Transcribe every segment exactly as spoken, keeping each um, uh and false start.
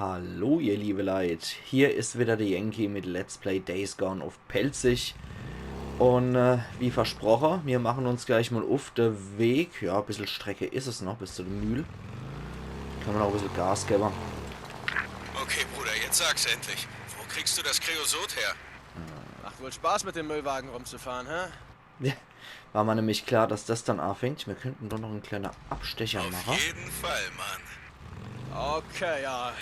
Hallo ihr liebe Leit, hier is wieder de Yankee mit Let's Play Days Gone uff Pälzisch. Un äh, wie versproche, mir mache uns gleich mol uff de Weg. Ja, e bissel Strecke is es noch bis zu de Mühl. Kann ma aach e bissel Gas gewwe. Okay, Bruder, jetzt sag's endlich. Wo kriegst du das Kreosot her? Macht wohl Spaß, mit dem Müllwagen rumzufahren, hä? War ma nämlich klar, dass das dann aafängt. Mir könnte doch noch en kleene Abstecher Auf mache. Jeden Fall, Mann. Okay, ja.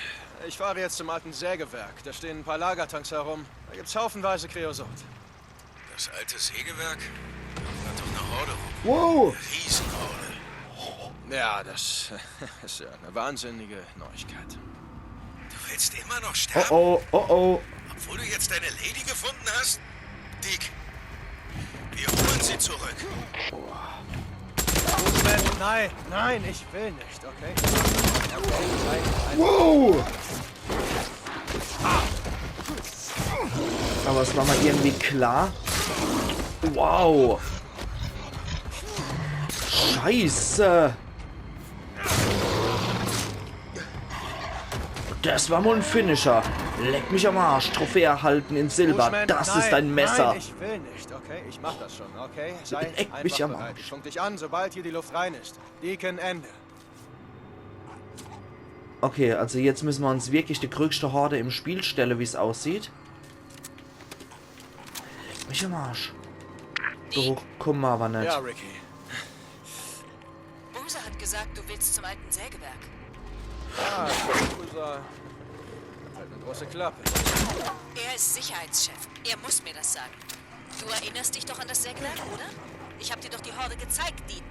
Ich fahre jetzt zum alten Sägewerk. Da stehen ein paar Lagertanks herum. Da gibt's haufenweise Kreosot. Das alte Sägewerk? Da hat doch eine Horde rum. Wow! Riesenhorde. Ja, das ist ja eine wahnsinnige Neuigkeit. Du willst immer noch Oh sterben? oh, oh oh. Obwohl du jetzt deine Lady gefunden hast? Deek, wir holen sie zurück. Moment, nein, nein, ich will nicht, okay? Wow! Aber es war ma irgendwie klar. Wow! Scheiße! Das war mol en Finisher. Leck mich am Arsch. Trophäe erhalten in Silber. Bushman, Das is nein, dein Messer. Nein, ich will nicht, okay? Ich mach das schon, okay? Sei Leck mich einfach am bereit. Arsch. Ich funk dich an, sobald hier die Luft rein ist. Deacon, Ende. Okay, also jetzt müsse ma uns wirklich die größte Horde im Spiel stelle, wie's aussieht. Leck mich am Arsch. Do hoch kumme ma aber net. Ja, Ricky. Boozer hat gesagt, du willst zum alten Sägewerk. Ah, Boozer hat halt eine große Klappe. Er ist Sicherheitschef. Er muss mir das sagen. Du erinnerst dich doch an das Sägewerk, oder? Ich hab dir doch die Horde gezeigt, die...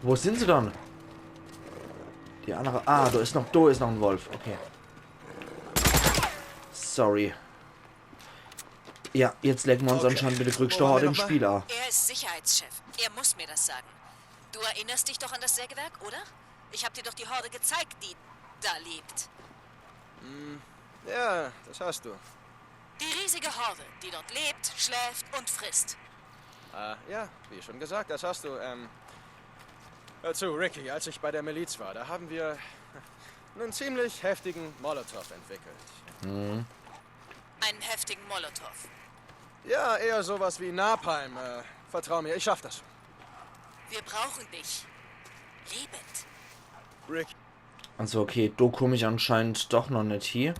Wo sin se dann? Die andere. Ah, do is noch, do is noch en Wolf. Okay. Sorry. Ja, jetzt lecken ma uns Okay. anscheinend mit de größte Wo waren Horde wir im nochmal? Spiel a. Er ist Sicherheitschef. Er muss mir das sagen. Du erinnerst dich doch an das Sägewerk, oder? Ich hab dir doch die Horde gezeigt, die da lebt. Ja, das hast du. Die riesige Horde, die dort lebt, schläft und frisst. Ah, ja, wie schon gesagt, das hast du. Ähm, hör zu, Ricky, als ich bei der Miliz war, da haben wir einen ziemlich heftigen Molotow entwickelt. Einen heftigen Molotow. Ja, eher sowas wie Napalm. Äh, vertrau mir, ich schaff das schon. Wir brauchen dich. Lebend. Rick, Also okay, do kumm ich anscheinend doch noch net hie.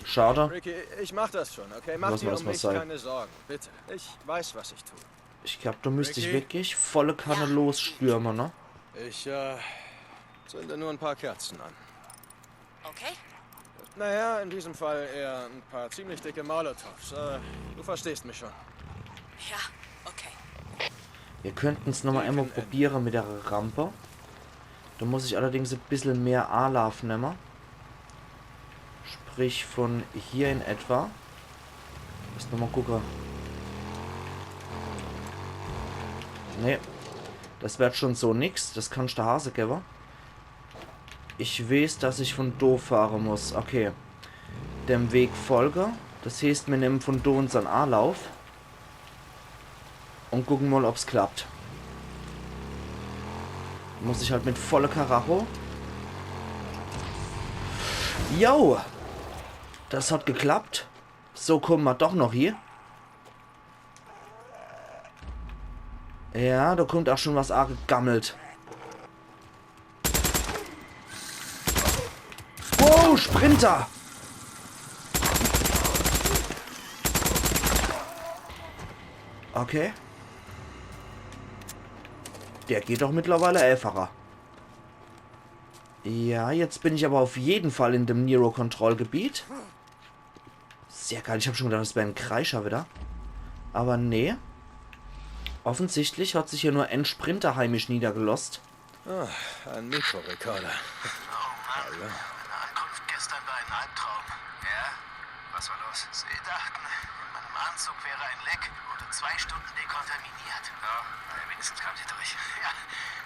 Schade. Ricky, ich mach das schon, okay? Mach Lass dir mal das um mal mich sein. Keine Sorgen, bitte. Ich weiß, was ich tue. Ich glaub, do müsst ich Ricky? Wirklich volle Kanne losstürme, ne? Ich, äh, zünde nur ein paar Kerzen an. Okay? Naja, in diesem Fall eher ein paar ziemlich dicke Molotovs. Äh, du verstehst mich schon. Ja, okay. Mir könnten's nochmal emol probiere mit der Rampe. Do muss ich allerdings e bissel mehr Alaaf nemme. Sprich von hier in etwa. Muss nochmal gucke. Nee. Das werd schon so nix. Das kannst de Hase gewwe. Ich weeß, dass ich von do fahre muss. Okay. Dem Weg folge. Das heeßt, mir nemme von do unsern Alaaf. Und gucken mal, ob's klappt. Muss ich halt mit volle Karacho. Jo! Das hat geklappt. So kumme ma doch noch hier. Ja, do kummt auch schon was agegammelt. Wow, Sprinter! Okay. Der geht doch mittlerweile einfacher. Ja, jetzt bin ich aber auf jeden Fall in dem Nero-Kontrollgebiet. Sehr geil, ich hab schon gedacht, das wär en Kreischer wieder. Aber nee. Offensichtlich hat sich hier nur en Sprinter heimisch niedergelost. Ah, ein Mikrorekorder. Oh Mann, meine Ankunft gestern war ein Albtraum. Ja? Was war los? Sie dachten, in meinem Anzug wäre ein Leck und in zwei Stunden dekontaminiert. Ja, naja, wenigstens kamt ihr durch. Ja,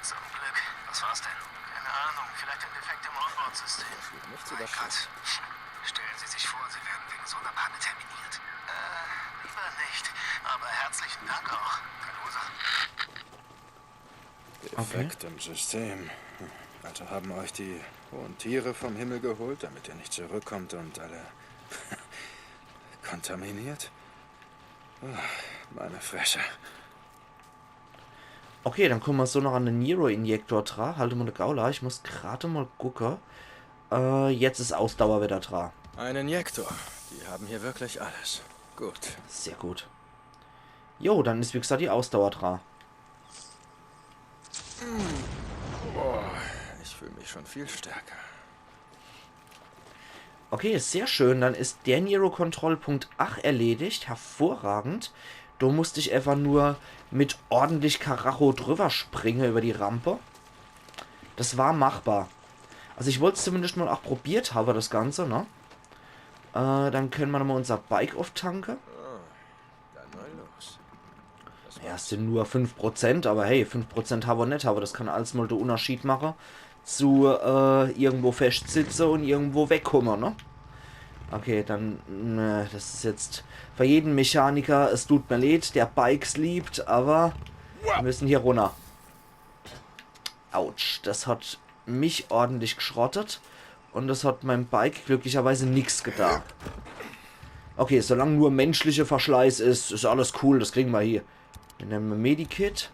zum Glück. Was war's denn? Keine Ahnung, vielleicht ein Defekt im Onboard-System. Nichts Mein überschätzt. Gott. Stellen Sie sich vor, Sie werden wegen so einer Panne terminiert. Äh, lieber nicht. Aber herzlichen Dank auch. Keine Ursache. Defekt im System. Also haben euch die Und Tiere vom Himmel geholt, damit er nicht zurückkommt und alle kontaminiert. Ah, meine Fresse. Okay, dann kumme mer so noch an de Nero-Injektor dra. Halt mol de Gaul a, ich muss grad mol gucke. Äh, jetzt is Ausdauer wieder dra. Ein Injektor. Die haben hier wirklich alles. Gut. Sehr gut. Jo, dann is wie gesagt die Ausdauer dra. Boah, ich fühle mich schon viel stärker. Okay, sehr schön. Dann is der Nero-Kontrollpunkt aach erledigt. Hervorragend. Do musst ich einfach nur mit ordentlich Karacho drüber springe über die Rampe. Das war machbar. Also ich wollt's zumindest mol aach probiert habe, das Ganze, ne? Äh, dann könne mer nochmol unser Bike auftanke. Dann mal los. Ja, es sin nur fünf Prozent, aber hey, fünf Prozent habe, net habe, das kann alles mol de Unterschied mache zu äh, irgendwo festsitze und irgendwo wegkomme, ne? Okay, dann, ne, das is jetzt für jeden Mechaniker, es tut mir leid, der Bikes liebt, aber wir müssen hier runner. Autsch, das hat mich ordentlich geschrottet und das hat meinem Bike glücklicherweise nix getan. Okay, solange nur menschliche Verschleiß is, is alles cool, das kriegen mer hier. Mir nemme e Medikit.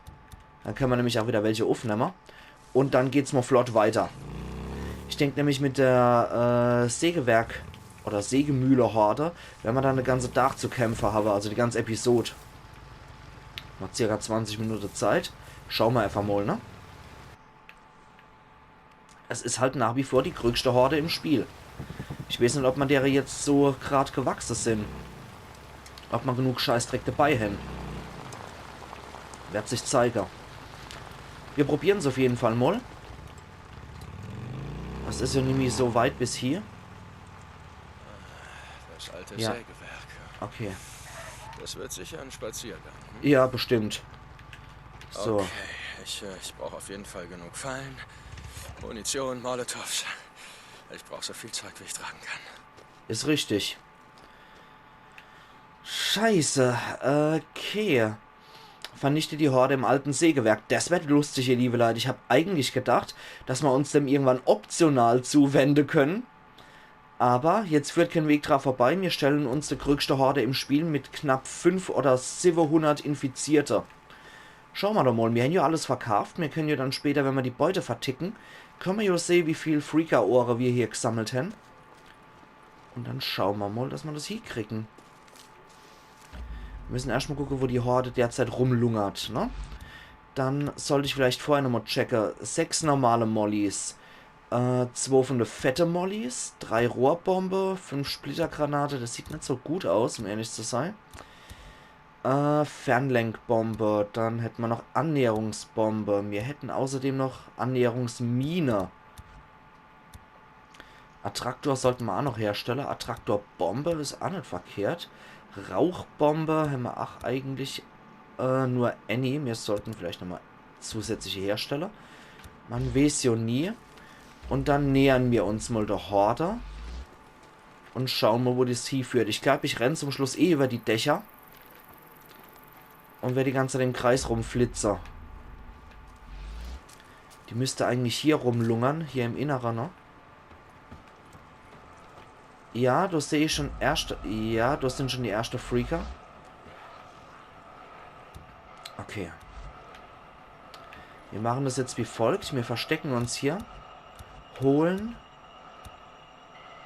Dann könne mer nämlich aach wieder welche aufnemme. Und dann geht's mol flott weiter. Ich denk nämlich mit der äh, Sägewerk- oder Sägemühle-Horde, wenn mer dann de ganze Tag zu kämpfe habe, also die ganze Episode. Noch circa zwanzig Minute Zeit. Schaue mer einfach mol, ne? Es is halt nach wie vor die größte Horde im Spiel. Ich weiß net, ob mer dere jetzt so grad gewachse sin. Ob mer genug Scheißdreck dabei hän. Werd sich zeige. Wir probieren's auf jeden Fall mol. Es is ja nimmi so weit bis hier. Das alte Ja. Sägewerk. Okay. Das wird sicher ein Spaziergang. Hm? Ja, bestimmt. So. Okay, ich, äh, ich brauche auf jeden Fall genug Fallen, Munition, Molotovs. Ich brauche so viel Zeug, wie ich tragen kann. Is richtig. Scheiße. Okay. Vernichte die Horde im alten Sägewerk. Das werd lustig, ihr liebe Leute. Ich hab eigentlich gedacht, dass mer uns dem irgendwann optional zuwende könne. Aber jetzt führt kein Weg dra vorbei. Mir stellen uns die größte Horde im Spiel mit knapp fünf oder siwwehundert Infizierte. Schaue mer doch mol. Mir hän ja alles verkauft. Mir könne ja dann später, wenn mer die Beute verticke, könne mer ja sehe, wie viel Freaker-Ohre mir hier gesammelt hän. Und dann schaue mer mol, dass mer das hiekriegen. Mir müssen erscht mol gucke, wo die Horde derzeit rumlungert, ne? Dann sollt ich vielleicht vorher nochmol checke. Sechs normale Mollys. Äh, zwo von de fette Mollys. Drei Rohrbombe. Fünf Splittergranate. Das sieht net so gut aus, um ehrlich zu sei. Äh, Fernlenkbombe. Dann hätt mer noch Annäherungsbombe. Mir hätten außerdem noch Annäherungsmine. Attraktor sollte mer aach noch herstelle. Attraktorbombe is aach net verkehrt. Rauchbombe hämmer aach eigentlich äh, nur ääni. Mir sollten vielleicht nochmol zusätzliche herstelle. Mer weeß jo nie. Und dann nähern mir uns mol de Horde. Und schauen mol, wo das hieführt. Ich glaub, ich renn zum Schluss eh über die Dächer. Und werd die ganze Zeit im Kreis rumflitze. Die müsst eigentlich hier rumlungern, hier im Innere, ne? Ja, do seh ich schon erschte. Ja, do sind schon die erschte Freaker. Okay. Wir machen das jetzt wie folgt. Wir verstecken uns hier. Holen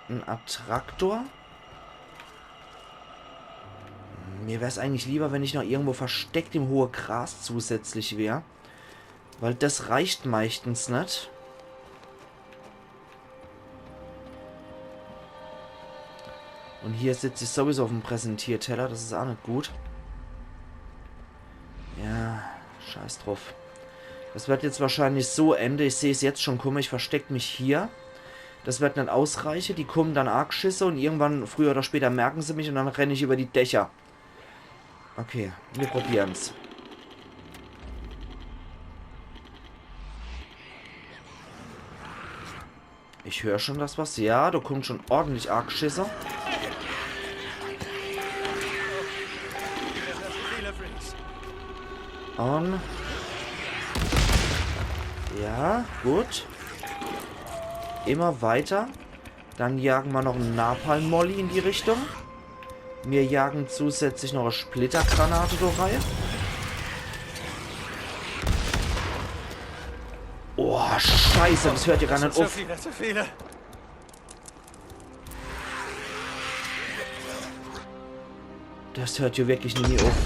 en Attraktor. Mir wär's eigentlich lieber, wenn ich noch irgendwo versteckt im hohe Gras zusätzlich wär. Weil das reicht meistens net. Und hier sitz ich sowieso auf'm Präsentierteller, das is auch net gut. Ja, scheiß drauf. Das wird jetzt wahrscheinlich so ende, ich seh's jetzt schon kumme, ich versteck mich hier. Das wird net ausreiche, die kummen dann aagschisse und irgendwann, früher oder später, merken se mich und dann renn ich über die Dächer. Okay, wir probieren's. Ich hör schon das was. Ja, do kummt schon ordentlich aagschisse. Und ja, gut. Immer weiter. Dann jagen mer noch en Napalm-Molly in die Richtung. Mir jagen zusätzlich noch e Splittergranate do rei. Oh, Scheiße, das hört jo gar net uff. Zu viele, zu viele. Das hört jo wirklich nie uff.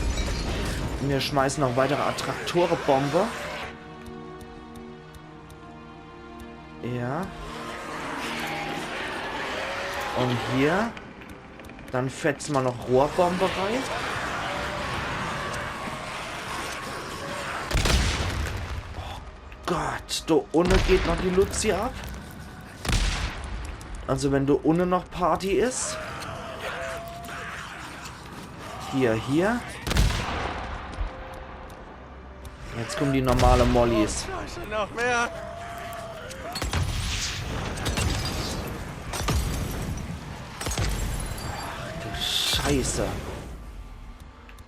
Mir schmeißen noch weitere Attraktore-Bombe. Ja. Und hier. Dann fetze mer noch Rohrbombe rei. Oh Gott, do unne geht noch die Luzi ab. Also wenn do unne noch Party is. Hier, hier. Jetzt kommen die normale Mollys. Scheiße, noch mehr. Scheiße.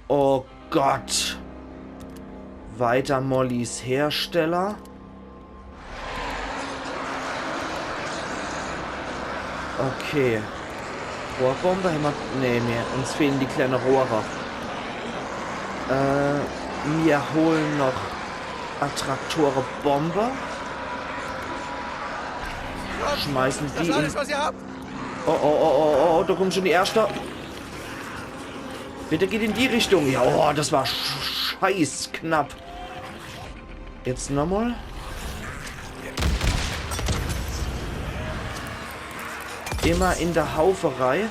Oh Gott. Weiter Mollys Hersteller. Okay. Rohrbombe hämmer. Nee, mir, uns fehlen die kleine Rohre. Äh, mir holen noch Attraktore Bombe. Schmeißen die Das in. Alles, was ihr habt? Oh, oh, oh, oh, oh, da kommt schon die erste. Bitte geht in die Richtung. Ja, oh, das war sch scheiß knapp. Jetzt nochmal. Immer in der Haufe rei.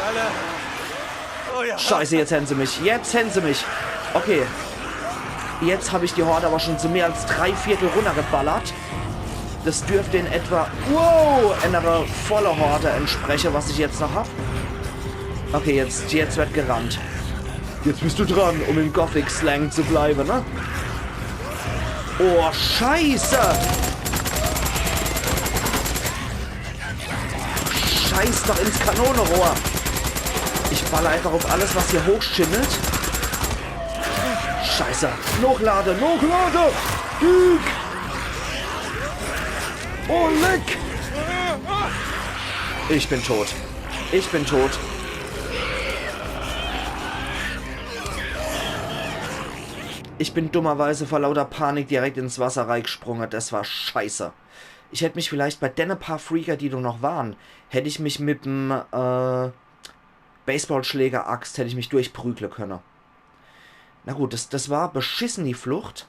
Alle. Oh ja. Scheiße, jetzt hänn se mich. Jetzt hänn se mich. Okay. Jetzt hab ich die Horde aber schon zu mehr als drei Viertel runnergeballert. Das dürfte in etwa, wow, einer volle Horde entspreche, was ich jetzt noch hab. Okay, jetzt, jetzt wird gerannt. Jetzt bist du dran, um im Gothic-Slang zu bleiben, ne? Oh, Scheiße! Scheiß doch ins Kanonerohr! Ich baller einfach auf alles, was hier hochschimmelt. Scheiße! Nochlade! Nochlade! Duke! Oh, leck! Ich bin tot. Ich bin tot. Ich bin dummerweise vor lauter Panik direkt ins Wasser reigsprunge. Das war scheiße. Ich hätt mich vielleicht bei denne paar Freaker, die do noch waren, hätt ich mich mit'm, äh, Baseballschläger-Axt, hätt ich mich durchprügle könne. Na gut, das, das war beschissen, die Flucht.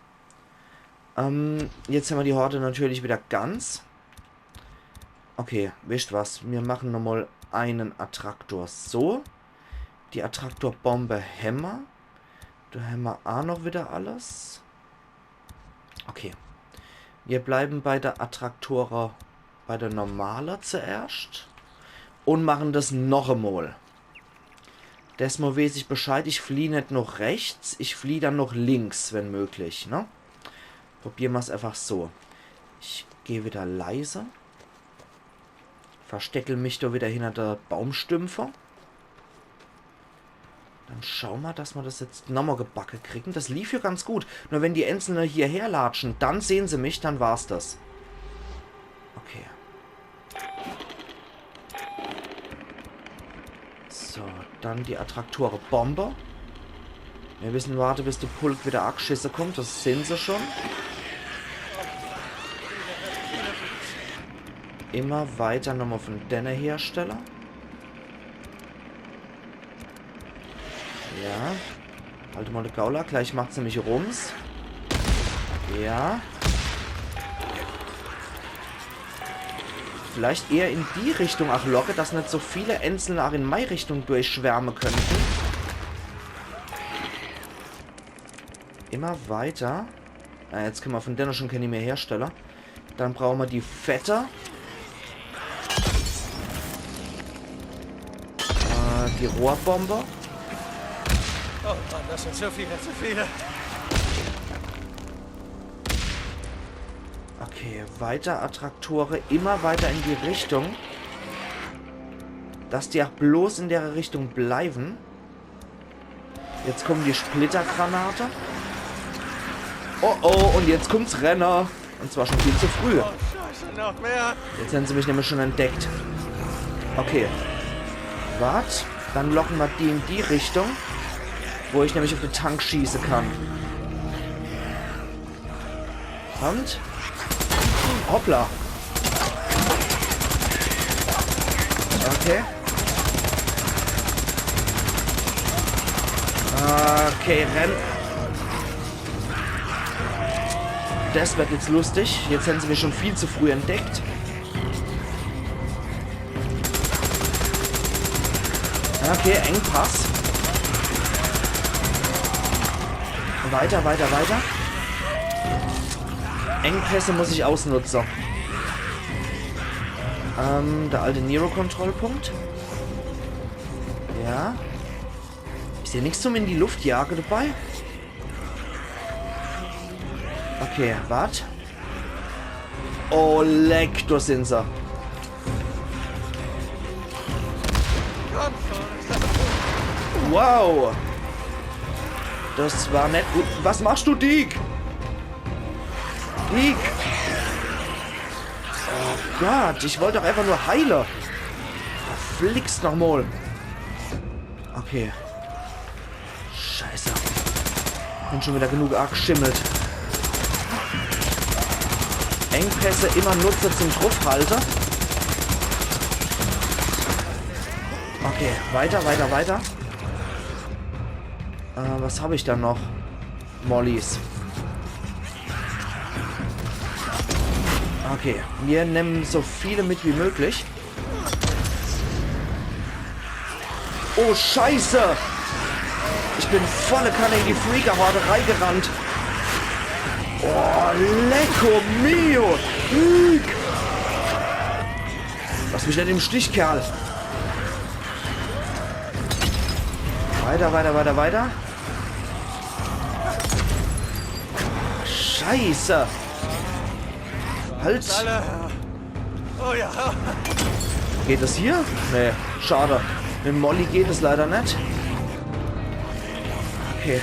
Ähm, jetzt hämmer die Horde natürlich wieder ganz. Okay, wisst was? Mir machen nochmal einen Attraktor so. Die Attraktorbombe hämmer. Do hämmer a noch wieder alles. Okay. Mir bleiben bei der Attraktore, bei der normale zuerscht. Und machen das noch emol. Desmol wees ich Bescheid, ich flieh net noch rechts, ich flieh dann noch links, wenn möglich, ne? Probiere mer's einfach so. Ich geh wieder leise. Versteckel mich do wieder hinter der Baumstümpfe. Dann schau mer, dass mer das jetzt nochmal gebacke kriegen. Das lief ja ganz gut. Nur wenn die Einzelne hierher latschen, dann sehen se mich, dann war's das. Okay. So, dann die Attraktore-Bombe. Mir wissen, warte, bis de Pulk wieder agschisse kommt. Das sehen se schon. Immer weiter nochmal von denne Hersteller. Ja. Halt mal de Gaul a, gleich macht's nämlich Rums. Ja. Vielleicht eher in die Richtung ach locke, dass net so viele Einzelne ach in mei Richtung durchschwärme könnten. Immer weiter. Ah, jetzt könne mer von denne schon kenni mehr herstelle. Dann brauche mer die Fette. Äh, die Rohrbombe. Oh Mann, das sind zu viele, zu viele. Okay, weiter Attraktore, immer weiter in die Richtung. Dass die ach bloß in dere Richtung bleiben. Jetzt kommen die Splittergranate. Oh oh, un jetzt kummt's Renner. Un zwar schun viel zu früh. Scheiße, noch mehr. Jetzt hän se mich nämlich schun entdeckt. Okay. Wart, dann locke mer die in die Richtung, wo ich nämlich uff de Tank schieße kann. Un? Hoppla. Okay. Okay, renn. Des werd jetzt lustig. Jetzt hän se mich schun viel zu früh entdeckt. Okay, Engpass. Weiter, weiter, weiter. Engpässe muss ich ausnutze. Ähm, de alte Nero-Kontrollpunkt. Ja. Is do nix zum in die Luft jage dabei? Okay, wart. Oh, leck, do sin se. Wow. Des war net gut. Was machsch du, Deek? Deek! Oh Gott, ich wollt doch äfach nur heile. Verflixt noch mol. Okay. Scheiße. Bin schun widder genug arg geschimmelt. Engpässe immer nutze zum Druffhalte. Okay, weiter, weiter, weiter. Äh, was hab ich do noch? Mollys. Okay, mir nemme so viele mit wie möglich. Oh, Scheiße! Ich bin volle Kanne in die Freaker-Horde reigerannt. Oh, lecko mio! Deek! Lass mich net im Stich, Kerl. Weiter, weiter, weiter, weiter. Scheiße. Halt. Alle. Oh ja. Geht des do? Nee, schade. Mit Molly geht des leider net. Okay.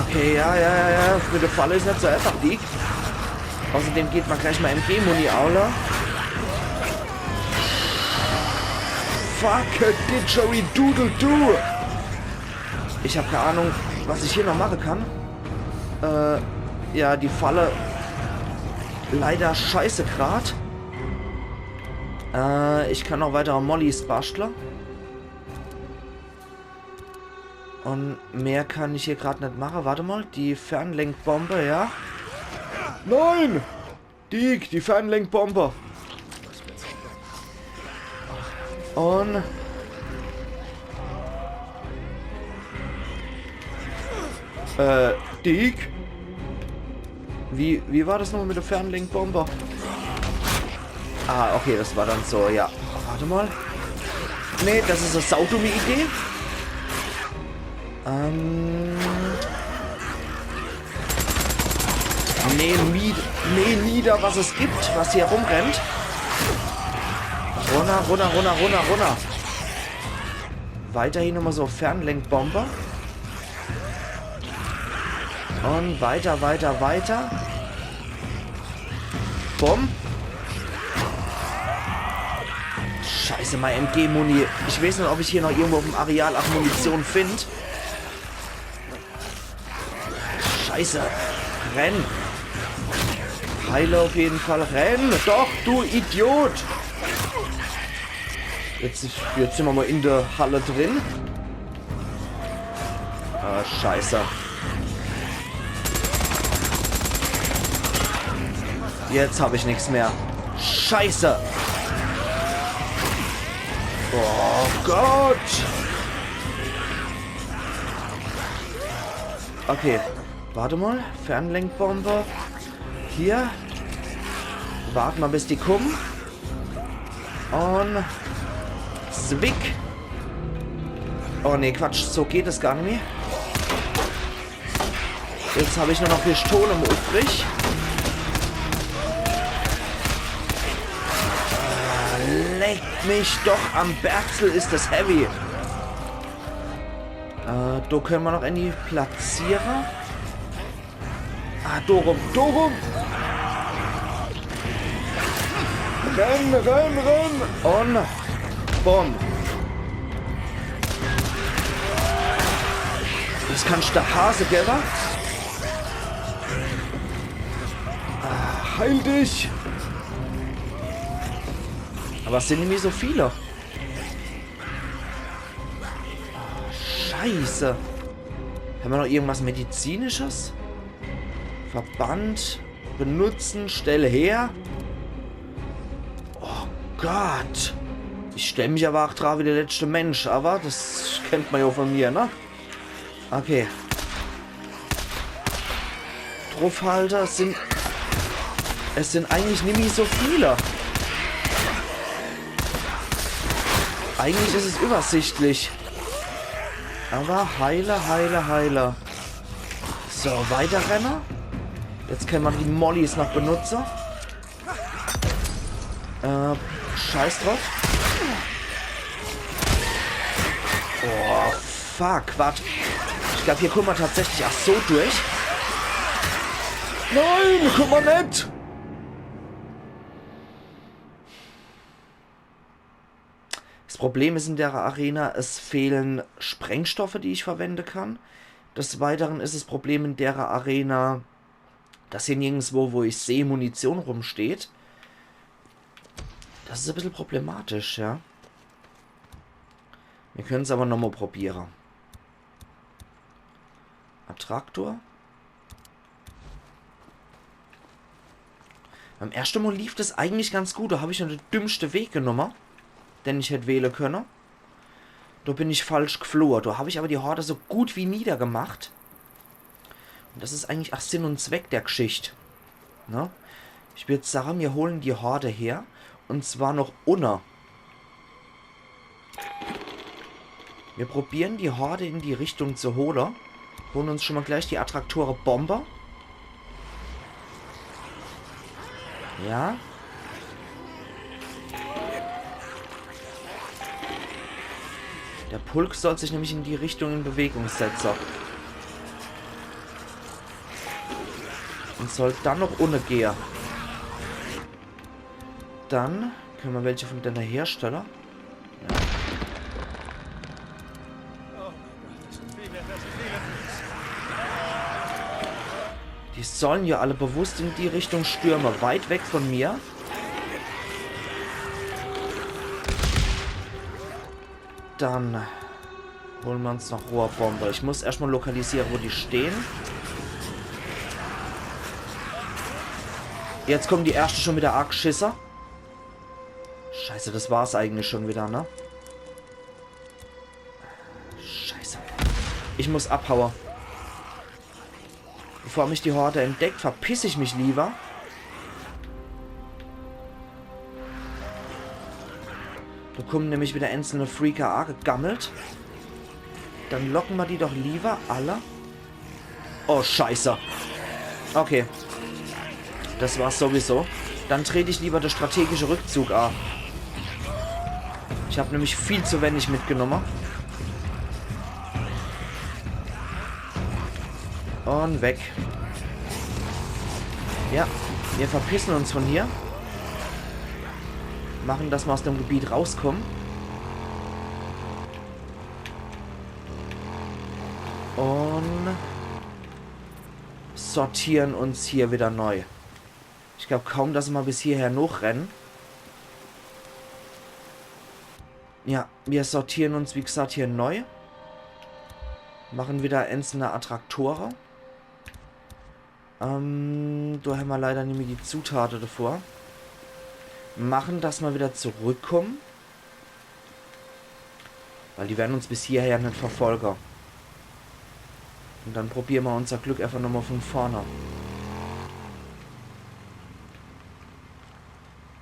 Okay, ja, ja, ja, ja. Mit de Falle is net so äfach, Deek. Außerdem geht mer gleich mol M G-Muni aus. Fuck a didgeridoo. Ich hab kei Ahnung, was ich do noch mache kann. Äh, ja, die Falle leider scheiße grad. Äh, ich kann noch weitere Mollys baschtle. Un mehr kann ich do grad net mache. Wart mol, die Fernlenkbombe, ja? Nein! Deek, die Fernlenkbombe. Un... Äh, Deek? Wie, wie war des nochmol mit de Fernlenkbombe? Ah, okay, des war dann so, ja. Wart mol. Nee, des is e saudumme Idee. Ähm. Nee, nie, nee, nieder, was es gibt, was do rumrennt. Runner, runner, runner, runner, runner. Weiterhin immer so Fernlenkbombe. Un weiter, weiter, weiter. Bumm. Scheiße, mei M G-Muni. Ich weeß net, ob ich do noch irgendwo uff'm Areal ach Munition find. Scheiße. Renn. Heile uff jeden Fall. Renn. Doch, du Idiot. Jetzt, jetzt sin mer mol in de Halle drin. Ah, scheiße. Jetzt hab ich nix mehr. Scheiße. Oh Gott. Okay. Wart mol. Fernlenkbombe. Do. Wart mol, bis die kummen. Un zwick. Oh nee, Quatsch, so geht es gar net mehr. Jetzt hab ich nur noch Pistole übrig. Ah, leck mich doch am Berzel, is des heavy. Äh, Äh, do könne mer noch ääni platziere. Ah, do rum, do rum! Renn, renn, renn! Un bumm. Des kann de Hase gewwe. Ah, heil dich! Awwer es sin nimmi so viele. Scheiße. Hämmer noch irgendwas Medizinisches? Verband. Benutzen. Stell her. Oh Gott. Ich stell mich awwer ach dra wie de letschte Mensch, awwer des kennt mer jo vun mir, ne? Okay. Druffhalte, es sin, es sin eigentlich nimmi so viele. Eigentlich is es übersichtlich. Awwer heile, heile, heile. So, weiter renne. Jetzt kenne mer die Mollys noch benutze. Äh, scheiß druff. Oh, fuck, wart. Ich glaab, hier kumme mer tatsächlich ach so durch. Nee, kumme mer net! Des Problem is in dere Arena, es fehle Sprengstoffe, die ich verwende kann. Des Weidere is es Problem in dere Arena, dass hier nirgendswo, wo ich seh, Munition rumsteht. Des is e bissel problematisch, ja. Mir kenne's awwer nochmol probiere. Attraktor. Beim erschte Mol lief des eigentlich ganz gut. Do hab ich noch de dümmschte Weg genumme, den ich hätt wähle könne. Do bin ich falsch gflohe. Do hab ich awwer die Horde so gut wie niedergemacht. Un des is eigentlich ach Sinn un Zweck der Gschicht. Ne? Ich würd sage, mir holen die Horde her. Un zwar noch unne. Mir probieren, die Horde in die Richtung zu hole. Holen uns schon mol gleich die Attraktore Bombe. Ja. Der Pulk soll sich nämlich in die Richtung in Bewegung setze. Un soll dann noch unne gehe. Dann kenne mer welche vun denne herstelle. Ja. Die sollen jo alle bewusst in die Richtung stürme, weit weg vun mir. Dann hole mer uns noch Rohrbombe. Ich muss erscht mol lokalisiere, wo die stehn. Jetzt kommen die erschte schon wieder arg Schisser. Scheiße, des war's eigentlich schon wieder, ne? Scheiße. Ich muss abhaue. Bevor mich die Horde entdeckt, verpiss ich mich lieber. Do kommen nämlich wieder einzelne Freaker agegammelt. Dann locke mer die doch lieber alle. Oh, Scheiße. Okay. Des war's sowieso. Dann tret ich lieber de strategische Rückzug a. Ich hab nämlich viel zu wenig mitgenumme. Un weg. Ja, mir verpissen uns vun hier. Machen, dass mer aus dem Gebiet rauskommen. Un sortieren uns hier wieder neu. Ich glaub kaum, dass mer bis hierher nochrenne. Ja, mir sortieren uns, wie gesagt, hier neu. Machen wieder einzelne Attraktore. Ähm, do hämmer leider nimmi die Zutate davor. Machen, dass mer wieder zurückkommen. Weil die werden uns bis hierher net verfolge. Un dann probiere mer unser Glück einfach nochmol vun vorne.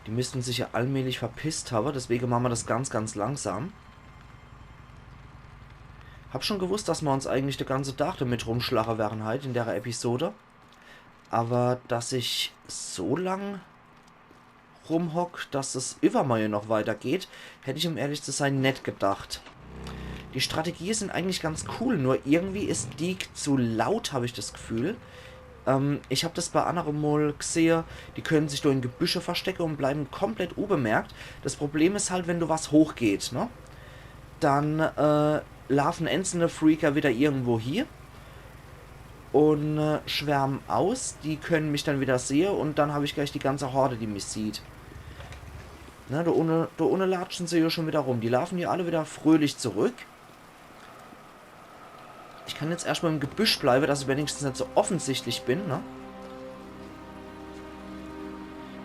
Die müssten sich ja allmählich verpisst hawwe, deswege mache mer des ganz, ganz langsam. Hab schon gewusst, dass mer uns eigentlich de ganze Tag damit rumschlache werre heit in dere Episode. Awwer dass ich so lang rumhock, dass es iwwermorje noch weitergeht, hätt ich, um ehrlich zu sein, net gedacht. Die Strategie sin eigentlich ganz cool, nur irgendwie is Deek zu laut, hab ich das Gefühl. Ähm, ich hab das bei annere mol gsehe, die können sich do in Gebüsche verstecke und bleiben komplett unbemerkt. Das Problem is halt, wenn do was hochgeht, ne? Dann äh, laufen einzelne Freaker wieder irgendwo hie und äh, schwärmen aus. Die können mich dann wieder sehe und dann hab ich gleich die ganze Horde, die mich sieht. Na, do unne, do unne latschen se ja schon wieder rum. Die laufen ja alle wieder fröhlich zurück. Ich kann jetzt erstmal im Gebüsch bleibe, dass ich wenigstens net so offensichtlich bin, ne?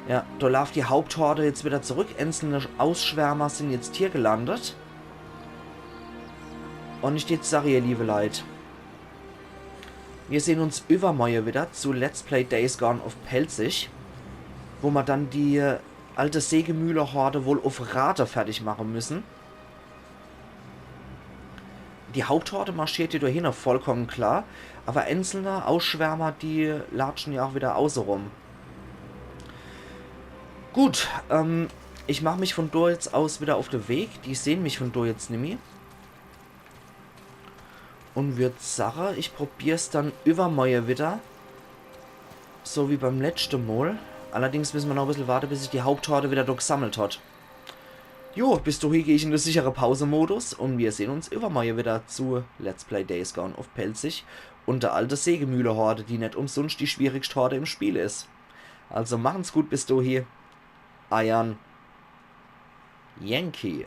Ja, do lauft die Haupthorde jetzt wieder zurück. Einzelne Ausschwärmer sin jetzt hier gelandet. Und ich jetzt sag, ihr liebe Leit, wir sehen uns übermorge wieder zu Let's Play Days Gone auf Pälzisch, wo ma dann die alte Sägemühle-Horde wohl auf Rate fertig machen müssen. Die Haupthorde marschiert hier dahin, vollkommen klar. Aber einzelne Ausschwärmer, die latschen ja auch wieder außerum. Gut, ähm, ich mach mich von do jetzt aus wieder auf de Weg. Die sehen mich von do jetzt nimmi. Und würd sache, ich probier's dann übermorge wieder. So wie beim letzte Mol. Allerdings müssen wir noch ein bisschen warten, bis sich die Haupthorde wieder do gesammelt hat. Jo, bis dahin gehe ich in den sicheren Pause-Modus und wir sehen uns übermorge wieder zu Let's Play Days Gone auf Pälzisch und der alte Sägemühle-Horde, die net umsonst die schwierigste Horde im Spiel is. Also machen's gut bis dahin. Eiern Yankee.